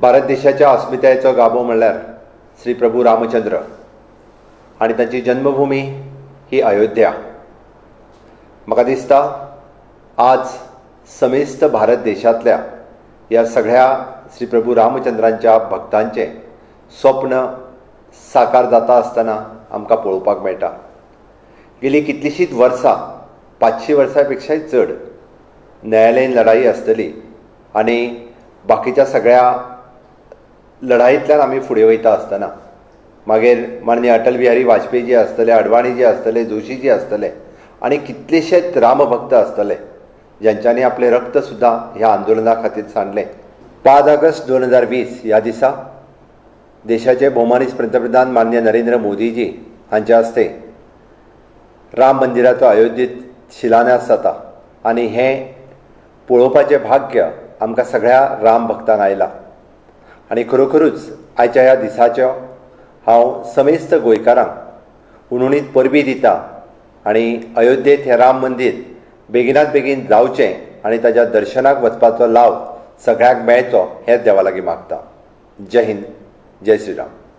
भारत देशाच्या अस्मितायेचो गाभो म्हणल्यार श्री प्रभू रामचंद्र आनी तांची जन्मभूमी ही अयोध्या. म्हाका दिसता आज समेस्त भारत देशांतल्या ह्या सगळ्या श्री प्रभू रामचंद्रांच्या भक्तांचें स्वप्न साकार जाता आसतना आमकां पळोवपाक मेळटा. गेलीं कितलींशींच वर्सां, 500 वर्सां पेक्षाय चड न्यायालयीन लढाई आसतली आनी बाकीच्या सगळ्या लढाईंतल्यान आमी फुडें वयता आसतना मागीर माननीय अटल बिहारी वाजपेयी जी आसतले, अडवाणी जी आसतले, जोशी जी आसतले आनी कितलेशेच रामभक्त आसतले ज्यांच्यांनी आपलें रक्त सुद्दां ह्या आंदोलना खातीर सांडलें. 5 ऑगस्ट 2020 ह्या दिसा देशाचे भोवमानीस्त पंतप्रधान माननीय नरेंद्र मोदीजी हांच्या हस्ते राम मंदिराचो अयोध्येत शिलान्यास जाता आनी हें पळोवपाचें भाग्य आमकां सगळ्या राम भक्तांक आयलां. आनी खरोखरूच आयच्या ह्या दिसाच्यो हांव समेस्त गोंयकारांक हुनहुनीत परबीं दिता आनी अयोध्येत हें राम मंदीर बेगिनात बेगीन जावचें आनी ताच्या दर्शनाक वचपाचो लाव सगळ्यांक मेळचो हेंच देवा लागीं मागता. जय हिंद, जय श्रीराम.